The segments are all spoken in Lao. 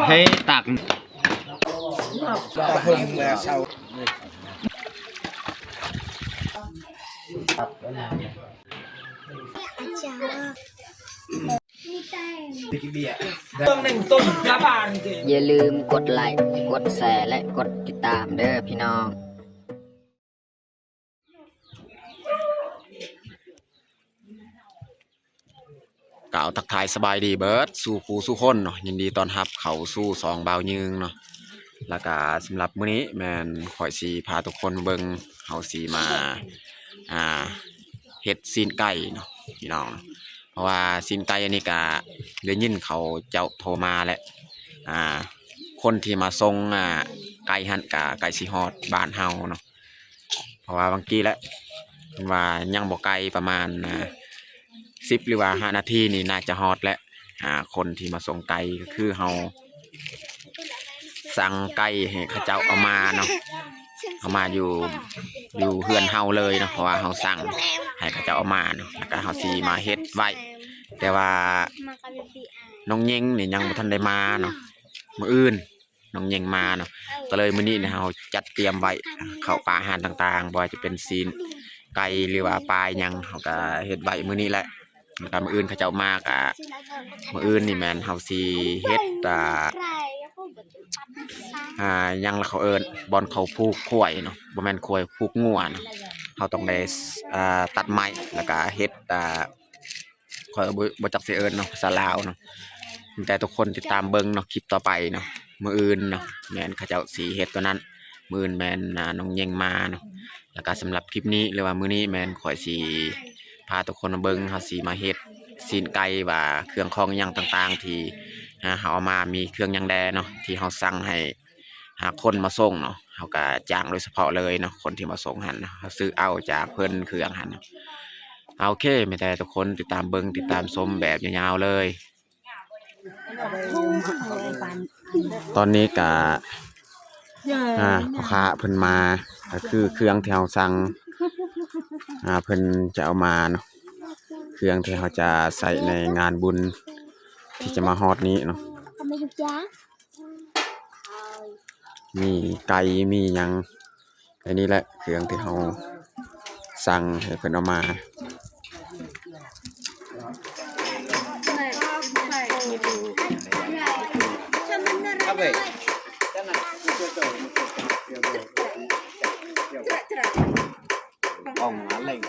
ໃຫ້ຕັກ ຢ່າລືມກົດໄລ ກົດແຊ ແລະ ກົດຕິດຕາມເດີພີ່ນ້ອງ. ກ່າວທັກທາຍສະບາຍດີເບີດສູ່ຄູ່ສູ່ຄົນເນາະ, ຍິນດີຕ້ອນຮັບເຂົ້າສູ່ຊ່ອງບ່າວຍືງເນາະ. ແລ້ວກະສຳລັບມື້ນີ້ແມ່ນຂ້ອຍຊິພາທຸກຄົນມາເບິ່ງ ເຮົາຊິມາ ອ່າ ເຮັດຊີ້ນໄກ່ເນາະພີ່ນ້ອງ, ເພາະວ່າຊີ້ນໄກ່ອັນນີ້ກະໄດ້ຍິນເຂົາເຈົ້າໂທມາແຫຼະ ອ່າ ຄົນທີ່ມາສົ່ງ ອ່າ ໄກ່ຫັ້ນກະໃກ້ຊິຮອດບ້ານເຮົາເນາະ. ເພາະວ່າບາງກີ້ແຫຼະ ເພິ່ນວ່າຍັງບໍ່ໄກ ປະມານ ອ່າ ສິບ ຫຼືວ່າ ຫ້າ ນາທີນີ້ໜ້າຈະຮອດແຫຼະ. ອ່າ ຄົນທີ່ມາສົ່ງໄກ່ກໍຄືເຮົາສັ່ງໄກ່ໃຫ້ເຂົາເຈົ້າເອົາມາເນາະ, ເອົາມາຢູ່ ຢູ່ເຮືອນເຮົາເລີຍເນາະ, ເພາະວ່າເຮົາສັ່ງໃຫ້ເຂົາເຈົ້າເອົາມາເນາະ, ແລ້ວກໍເຮົາຊິມາເຮັດໄວ້. ແຕ່ວ່ານ້ອງເຫຍົງນີ້ຍັງບໍ່ທັນໄດ້ມາເນາະ, ມື້ອື່ນ ນ້ອງເຫຍົງມາເນາະ, ກໍເລີຍມື້ນີ້ເຮົາຈັດຕຽມໄວ້ ເຂົ້າປາອາຫານຕ່າງໆ ບໍ່ວ່າຈະເປັນຊີ້ນໄກ່ ຫຼືວ່າປາຫຍັງ ເຮົາກໍເຮັດໄວ້ມື້ນີ້ແຫຼະ. ແລ້ວກໍມື້ອື່ນເຂົາເຈົ້າມາ ກໍມື້ອື່ນນີ້ແມ່ນເຮົາຊິເຮັດ ອ່າ ອ່າ ຫຍັງລະເຂົາເອີ້ນ ບ່ອນເຂົາຜູກຄວາຍເນາະ, ບໍ່ແມ່ນຄວາຍ ຜູກງົວເນາະ. ເຮົາຕ້ອງໄດ້ ອ່າ ຕັດໄມ້ ແລ້ວກໍເຮັດ ອ່າ ຂ້ອຍບໍ່ ບໍ່ຈັກຊິເອີ້ນເນາະ ພາສາລາວເນາະ. ແຕ່ທຸກຄົນຕິດຕາມເບິ່ງເນາະ ຄລິບຕໍ່ໄປເນາະ, ມື້ອື່ນເນາະ ແມ່ນເຂົາເຈົ້າຊິເຮັດຕົວນັ້ນ, ມື້ອື່ນແມ່ນ ອ່າ ນ້ອງເຫຍົງມາເນາະ. ແລ້ວກໍສຳລັບຄລິບນີ້ ຫຼືວ່າມື້ນີ້ແມ່ນຂ້ອຍຊິພາທຸກຄົນມາເບິ່ງ ເຮົາຊິມາເຮັດຊີ້ນໄກ່ ວ່າເຄື່ອງຂອງຫຍັງຕ່າງໆ ທີ່ ອ່າ ເຮົາເອົາມາ ມີເຄື່ອງຫຍັງແດ່ເນາະ ທີ່ເຮົາສັ່ງໃຫ້ ຫາຄົນມາສົ່ງເນາະ, ເຮົາກະຈ້າງໂດຍສະເພາະເລີຍເນາະ, ຄົນທີ່ມາສົ່ງຫັ້ນເຮົາຊື້ເອົາຈາກເພິ່ນເຄື່ອງຫັ້ນ. ໂອເຄ ແມ່ນແຕ່ທຸກຄົນຕິດຕາມເບິ່ງ ຕິດຕາມຊົມແບບຍາວໆເລີຍ. ຕອນນີ້ກະ ອ່າ ພໍ່ຄ້າເພິ່ນມາ ກະຄືເຄື່ອງທີ່ເຮົາສັ່ງ ອ່າ ເພິ່ນຈະເອົາມາເນາະ, ເຄື່ອງທີ່ເຮົາຈະໃຊ້ໃນງານບຸນທີ່ຈະມາຮອດນີ້ເນາະ. ມີໄກ່ ມີຫຍັງ ອັນນີ້ແຫຼະເຄື່ອງທີ່ເຮົາສັ່ງໃຫ້ເພິ່ນເອົາມາ. ອອກມາເລັ່ງ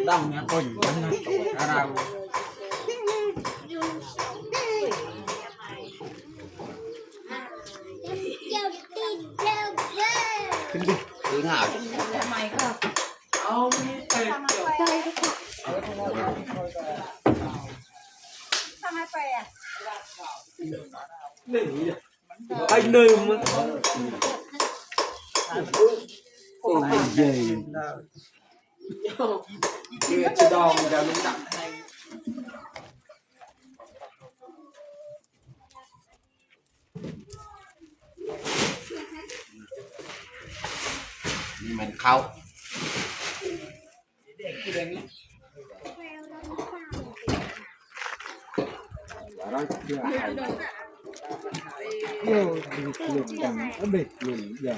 ດຳຍາກົນ ຂຶ້ນດິ ຄືຫາວ ໄປໜຶ່ງ ໂອ້ຍ ເຈັບດອງ ດອງ ນີ້ແມ່ນເຂົ້າ ເບີຈິ ເລັ່ງເລີຍ.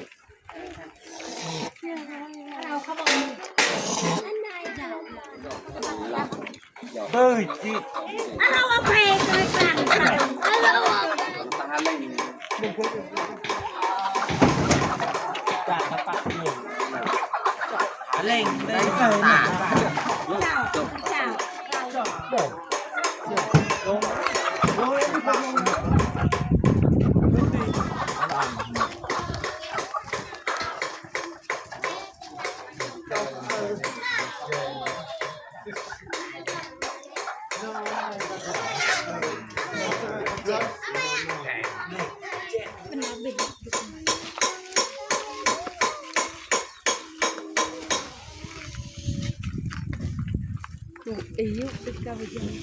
ໂອ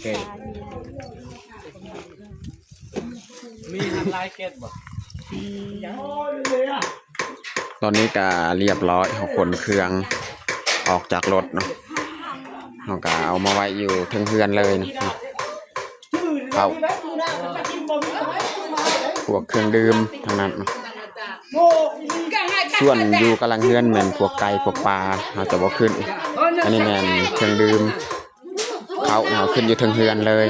ເຄ ມີຫັ້ນຫຼາຍເກັດບໍ່? ອືມ ຕອນນີ້ກະລຽບຮ້ອຍ ເຮົາຂົນເຄື່ອງອອກຈາກລົດເນາະ ເຮົາກະເອົາມາໄວ້ຢູ່ເທິງເຮືອນເລີຍເນາະ. ເຂົ້າ ພວກເຄື່ອງດື່ມທັງນັ້ນ. ສ່ວນຢູ່ກາງຫຼັງເຮືອນແມ່ນພວກໄກ່ພວກປາ ເຮົາຈະບໍ່ຂຶ້ນ. ອັນນີ້ແມ່ນເຄື່ອງດື່ມ ເຂົ້າເຮົາຂຶ້ນຢູ່ເທິງເຮືອນເລີຍ.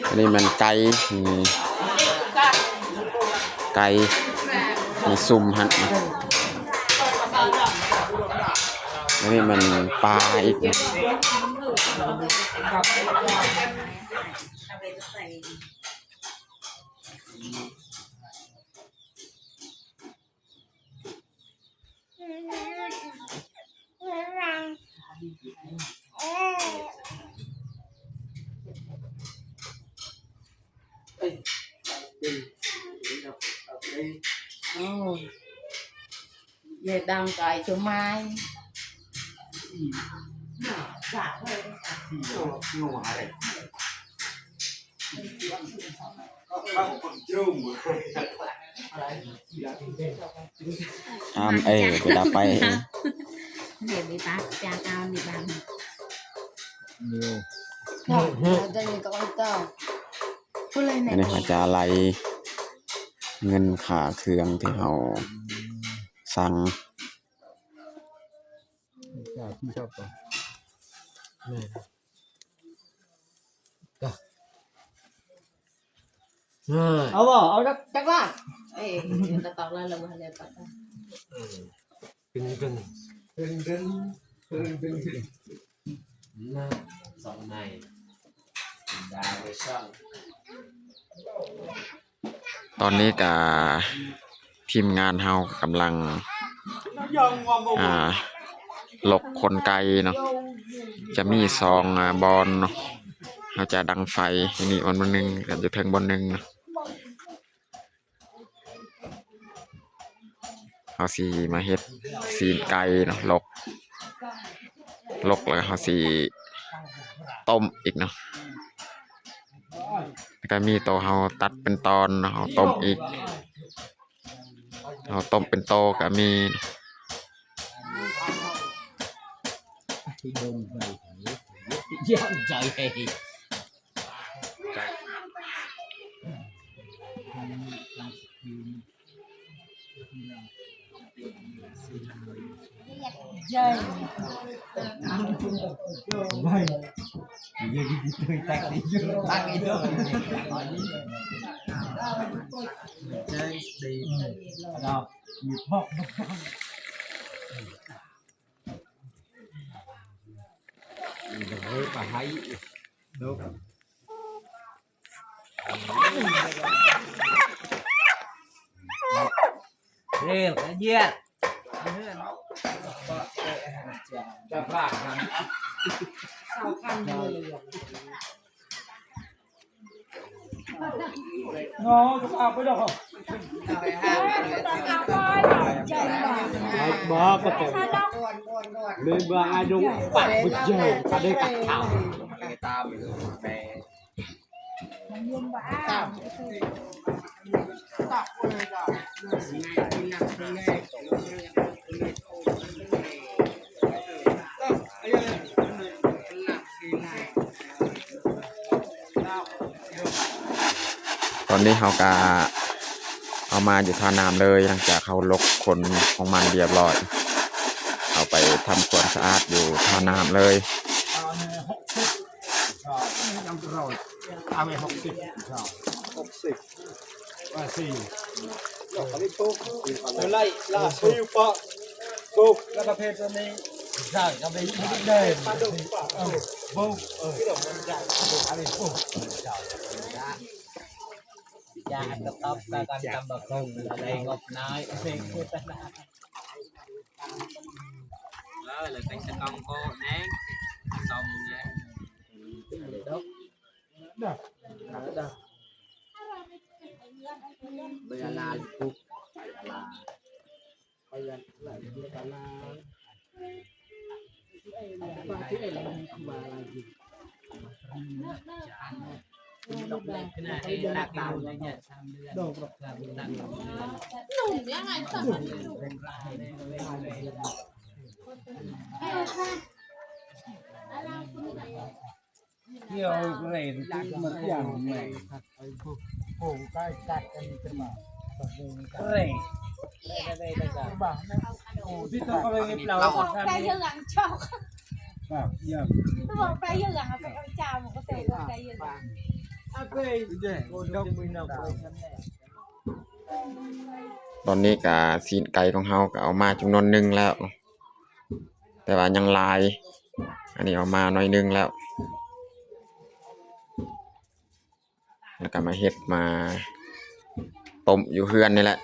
ອັນນີ້ແມ່ນໄກ່ ນີ້ ໄກ່ ມີຊຸ່ມຫັ້ນ. ອັນນີ້ແມ່ນປາອີກ. ອາມ ເອີ ເວລາໄປ ເຫັນດີປະ ຈາກເອົານີ້ບາງ ນີ້ ອັນນີ້ເຮົາຈະໄລ່ເງິນຄ່າເຄື່ອງທີ່ເຮົາສັ່ງ. ເອົາບໍ່? ເອົາຈັກ ຈັກລ້ານ? ເອີ ຕະຕອກແລ້ວລະບໍ່ທັນໄດ້ປະກັນ. ເອີ ດຶງ ດຶງ ດຶງ ດຶງ ດຶງ ນະ ສອງໃນ ດາວໄປຊ່ອງ. ຕອນນີ້ກະທີມງານເຮົາກຳລັງ ອ່າ ຫຼົກຂົນໄກ່ເນາະ ຈະມີສອງ ອ່າ ບ່ອນເນາະ ເຮົາຈະດັງໄຟຢູ່ນີ້ບ່ອນໜຶ່ງ ກັບຢູ່ເທິງບ່ອນໜຶ່ງເນາະ. ເຮົາຊິມາເຮັດຊີ້ນໄກ່ເນາະ ຫຼົກ ຫຼົກແລ້ວເຮົາຊິຕົ້ມອີກເນາະ ແລ້ວກະມີໂຕເຮົາຕັດເປັນຕອນເນາະ ເຮົາຕົ້ມອີກ ເຮົາຕົ້ມເປັນໂຕກະມີ. ຕອນນີ້ເຮົາກະເອົາມາຢູ່ທ່ານ້ຳເລີຍ ຫຼັງຈາກເຮົາຫຼົກຂົນຂອງມັນລຽບຮ້ອຍ ເອົາໄປທຳຄວາມສະອາດຢູ່ທ່ານ້ຳເລີຍ. ຕອນນີ້ກະຊີ້ນໄກ່ຂອງເຮົາກະເອົາມາຈຳນວນໜຶ່ງແລ້ວ ແຕ່ວ່າຍັງຫຼາຍ ອັນນີ້ເອົາມາໜ້ອຍໜຶ່ງແລ້ວ ແລ້ວກະມາເຮັດມາຕົ້ມຢູ່ເຮືອນນີ້ແຫຼະ.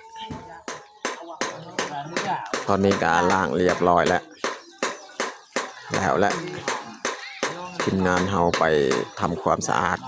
ຕອນນີ້ກະລ້າງລຽບຮ້ອຍແລ້ວ ແລ້ວແຫຼະ ທີມງານເຮົາໄປທຳຄວາມສະອາດ.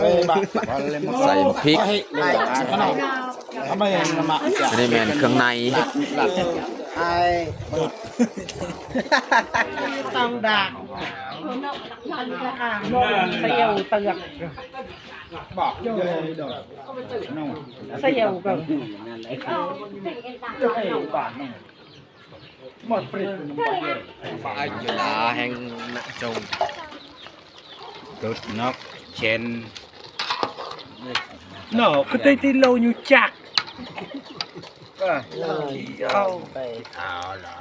ໃສ່ບັກພິກ ອັນນີ້ແມ່ນເຄື່ອງໃນ ຕຳດາກ ສະເຫຍົວເຕືອກ ສະເຫຍົວເກີນ. ອາຍຸລາແຫ່ງນະຈົງ ຕຸດນົກເຊັ່ນ ເນາະ ຄືໄດ້ຕິໂລຢູ່ຈັກ ເອີ ເອົາ ເອົາລະ.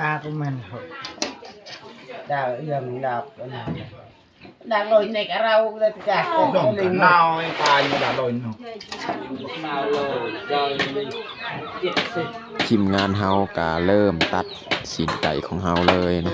ດາກແມ່ນ ດາກເອື້ອງ ດາກອັນນັ້ນ ດາກລອຍໃນກະເຮົາກະໄດ້ກະ ດອງກະນາວ ໄອ້ປານດາກລອຍເນາະ. ທີມງານເຮົາກະເລີ່ມຕັດຊີ້ນໄກ່ຂອງເຮົາເລີຍເນາ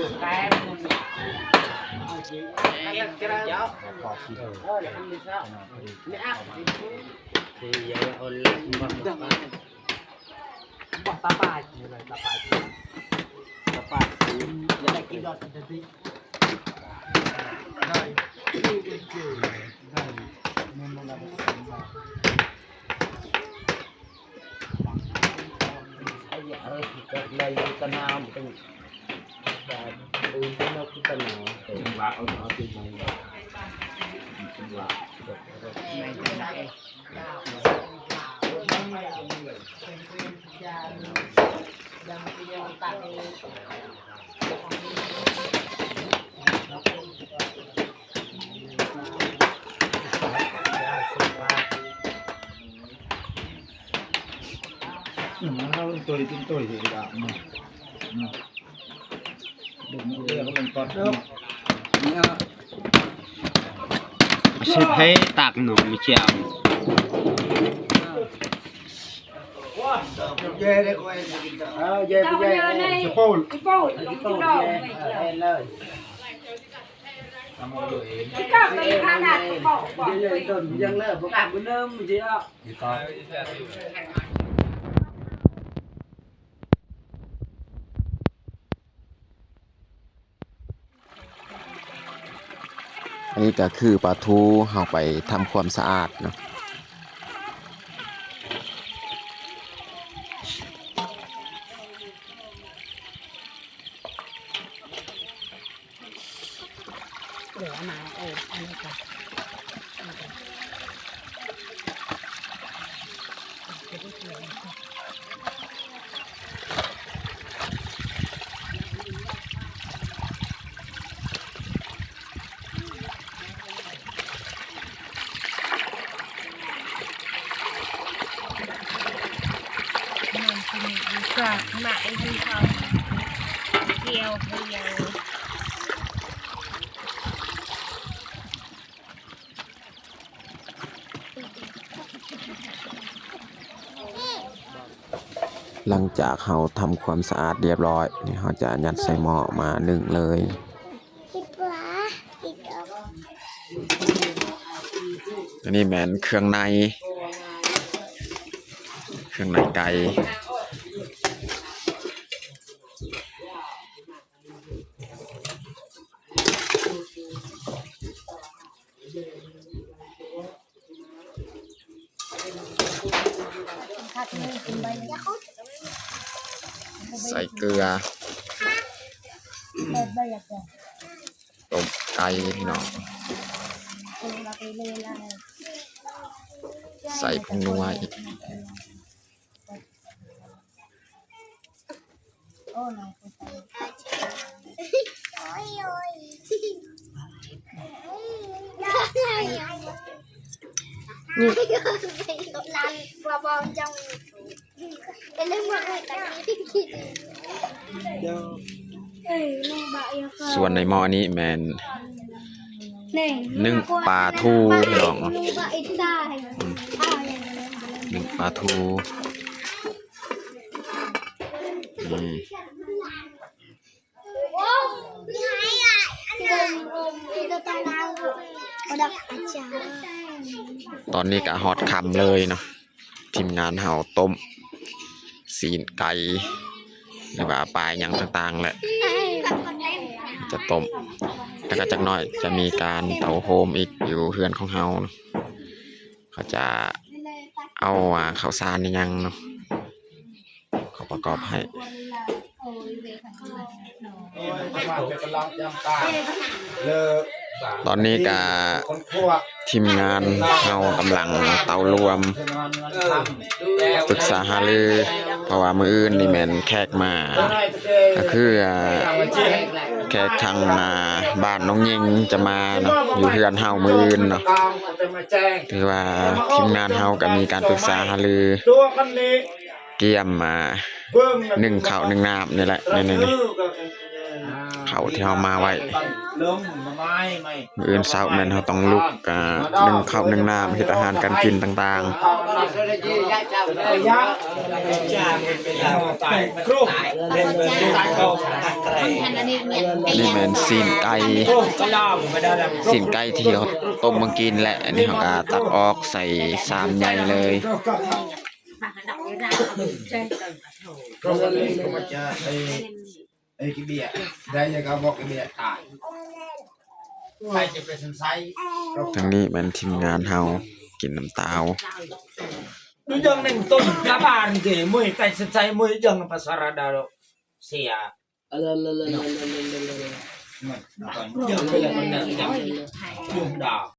ະ. ອັນນີ້ກໍຄືປາທູ ເຮົາໄປທຳຄວາມສະອາດເນາະ. ເຫຼືອມາ ເອີ ອັນນີ້ກໍ ຫຼັງຈາກເຮົາທຳຄວາມສະອາດລຽບລ້ອຍ ນີ້ເຮົາຈະຍັດໃສ່ໝໍ້ມາໜຶ້ງເລີຍ. ອັນນີ້ແມ່ນເຄື່ອງໃນ ເຄື່ອງໃນໄກ່. ໃສ່ເກືອ ຕົ້ມໄກ່ພີ່ນ້ອງ ໃສ່ຜົງນົວອີກ. ສ່ວນໃນໝໍ້ນີ້ແມ່ນ ໜຶ້ງປາທູພີ່ນ້ອງເນາະ ໜຶ້ງປາທູ. ຕອນນີ້ກະຮອດຄ່ຳເລີຍເນາະ ທີມງານເຮົາຕົ້ມຊີ້ນໄກ່ ຫຼືວ່າປາອີ່ຫຍັງຕ່າງໆແຫຼະ ຈະຕົ້ມ ແລ້ວກະຈັກໜ້ອຍຈະມີການເຕົາໂຮມອີກຢູ່ເຮືອນຂອງເຮົາເນາະ. ເຂົາຈະເອົາ ອາ ເຂົ້າສານອີ່ຫຍັງເນາະ ເຂົ້າປະກອບໃຫ້. ຕອນນີ້ກະທີມງານເຮົາກຳລັງເຕົາລວມປຶກສາຫາລື ເພາະວ່າມື້ອື່ນນີ້ແມ່ນແຂກມາ ກະຄື ອາ ແຂກທາງ ອາ ບ້ານນ້ອງຍິງຈະມາເນາະ ຢູ່ເຮືອນເຮົາມື້ອື່ນເນາະ. ຖືວ່າທີມງານເຮົາກະມີການປຶກສາຫາລື ກຽມ ອາ ໜຶ້ງເຂົ້າໜຶ້ງນ້ຳນີ້ແຫຼະ ນີ້ໆ ເຂົ້າທີ່ເຮົາມາໄວ້. ມື້ອື່ນເຊົ້າແມ່ນເຮົາຕ້ອງລຸກ ອາ ໜຶ້ງເຂົ້າໜຶ້ງນ້ຳ ເຮັດອາຫານການກິນຕ່າງໆ. ອັນນີ້ແມ່ນຊີ້ນໄກ່ ຊີ້ນໄກ່ທີ່ເຮົາຕົ້ມມາກິນແຫຼະ ອັນນີ້ເຮົາກະຕັກອອກໃສ່ຊາມໃຫຍ່ເລີຍ. ທາງນີ້ແມ່ນທີມງານເຮົາກິນນ້ຳຕາວ.